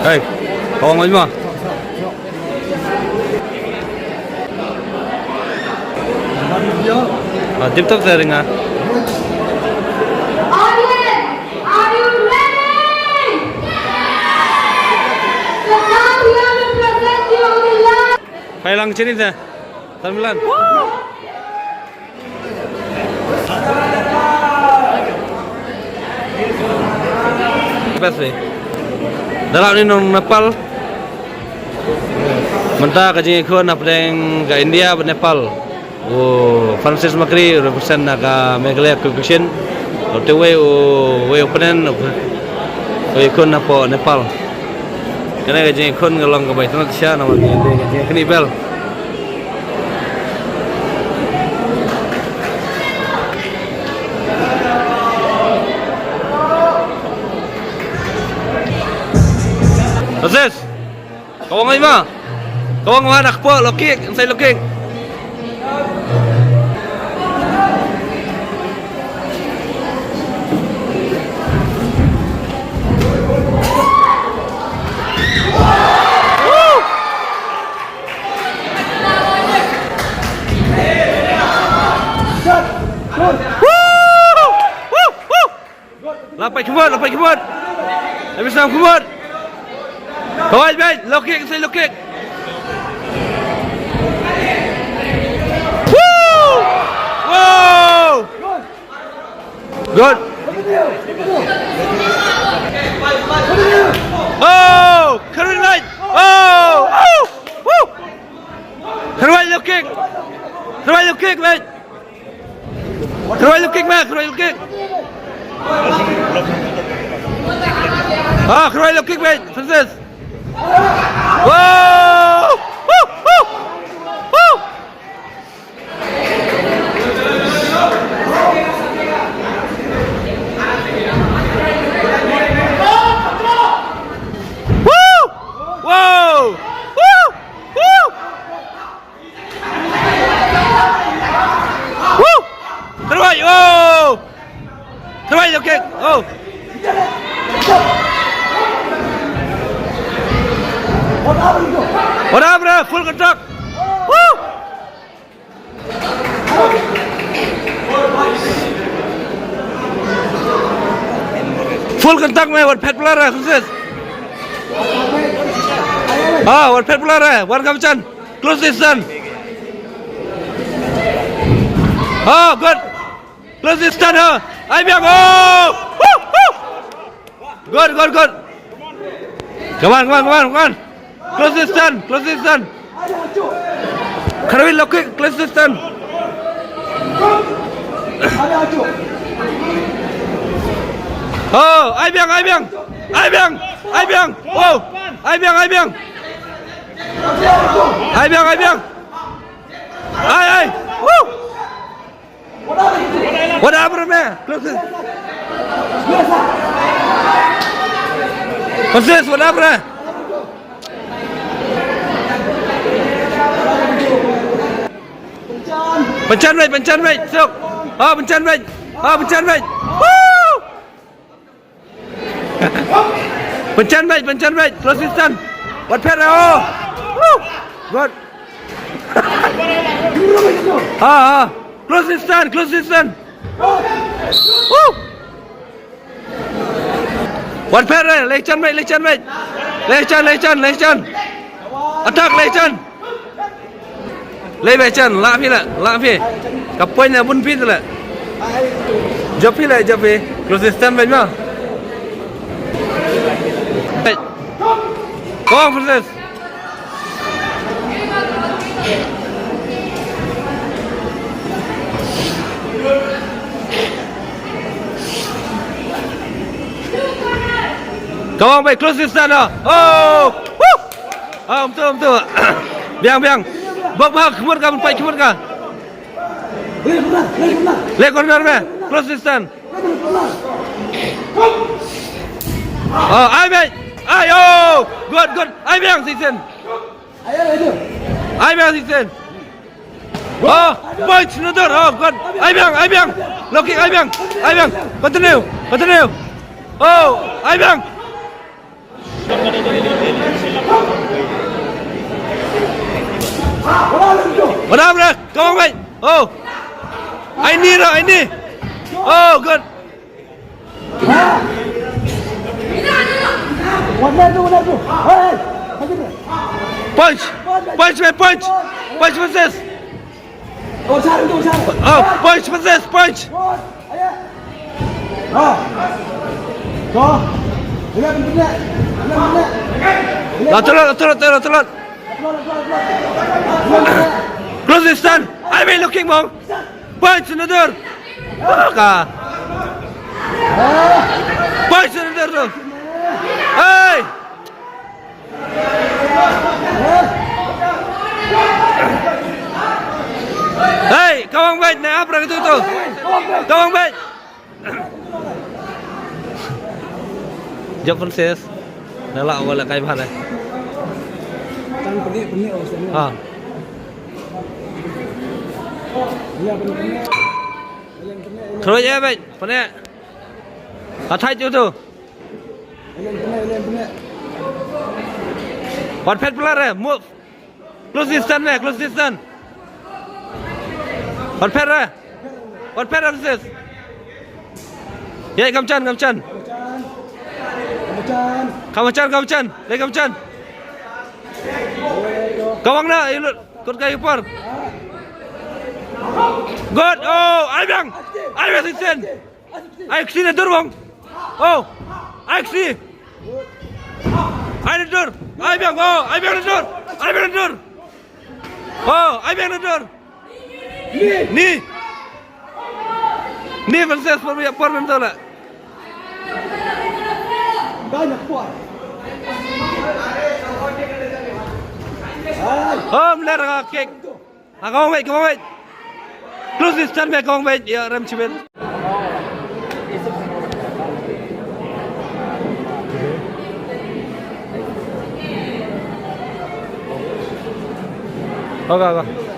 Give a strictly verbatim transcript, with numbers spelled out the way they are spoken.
Hey, kawang aja ma. Ah, tip top saya dengar. Audience, are you ready? So now we are to present you the last Hai lang chini sa. Tan Milan. Best ni. Dalam ni nong Nepal. Mynta ka jingïakhun hapdeng ka India bad Nepal. U Francis Makri represent na ka Meghalaya Kyokushin. Uta uwei u, uwei u opponent u ïakhun napoh Nepal. Kane ka jingïakhun ka long kaba itynnad shisha namar ka jingïakhun belt. Francis. Kawang ai ma. Kawang ma, nak po, low kick, inside low kick. Lapai kibot, lapai kibot. Habis nam kibot. Kawai, bait, low kick, say low kick. Woo! Wow! Good. Oh, Karen, right. Oh! Oh! Woo! Karen, low kick. Karen, low kick, mate. Khroi low kick, man, khroi low kick. Ah, khroi low kick, mate. Francis. Whoa! Woo! Woo! Woo! Woo! Whoa! Woo! Woo! Woo! Khroi, oh! Khroi, low kick, oh! What up, bro? Full contact. Woo! Full contact, mate, wat phet pla re, Francis. Ah, wat phet pla re, wan kam chan. Close distance. Oh, good. Close distance, ha. Ai biang, oh. Woo, woo. Good, good, good. Come on, come on, come on, come on. Close distance, close distance. Kharwin low kick, close distance. Oh, ai biang, ai biang. Ai biang, ai biang. Oh, ai biang, ai biang. Ai biang, ai biang. Ai, ai. Woo. What up, man? Close it. Francis, what up, man? Pynjan, mate, pynjan, mate. Sok. Ah, pynjan, mate. Ah, pynjan, mate. Woo! Pynjan, mate, pynjan, mate. Close distance. Wat phet, oh. Woo! Good. Ah, ah. Close distance, close distance. Woo! Wat phet, eh. Leh chan, mate, leh chan, mate. Leh chan, leh chan, leh chan. Attack, leh chan. Leh beit chan, lah phi lah, lah phi. Ka point na bun phi lah. Jop phi lah, jop phi. Close distance beit ma. Come on, Francis. Come on, beit, close distance, ah. Oh! Woo! Ah, um tu, um tu. Biang, biang. Bok bak, khmut ka, pynpait khmut ka. Leh corner me. Close distance. Oh, ai biang. Ai, oh. Good, good. Ai biang, Sisen. Ai biang, Sisen. Oh, point, another. Oh, good. Ai biang, ai biang. Low kick, ai biang. Ai biang. Continue, continue. Oh, ai biang. Wadam re, come on, mate. Oh. Ai ni, no, ai ni. Oh, good. Punch. Punch, man, punch. Punch versus. Oh, punch versus, punch. Lateral, lateral, lateral, lateral. Close distance. Ai, wei looking, bong. Punch in the door. Ka. Punch in the door tu. Hey. Hey, kawang bait na apa gitu tu. Kawang bait. Jump Princess. Nala wala kai bhale. Tang peni, peni, oh, sini. Ha. Iya, peni, peni. Throw ya, bait. Peni. Athai tu tu. Elen pene, elen pene. Wat phet pela re, move. Close distance re, close distance. Wat phet re. Wat phet re, sis. Ye, kam chan, kam chan. Kam chan. Kam chan, kam chan. Le kam chan. Kawang na, ilut. Kot kai upar. Good. Oh, ai biang. Ai biang, sis. Ai kti na dur, bang. Oh. Ai kti. Ai na dur. Ai biang. Oh, ai biang na dur. Ai biang na dur. Oh, ai biang na dur. Ni. Ni versus por por mem tola. Banyak kuat. Oh, mler ka kick. Ah, kawang bait, kawang bait. Close distance bait, kawang bait. Ya, rem chibin. Okay, okay.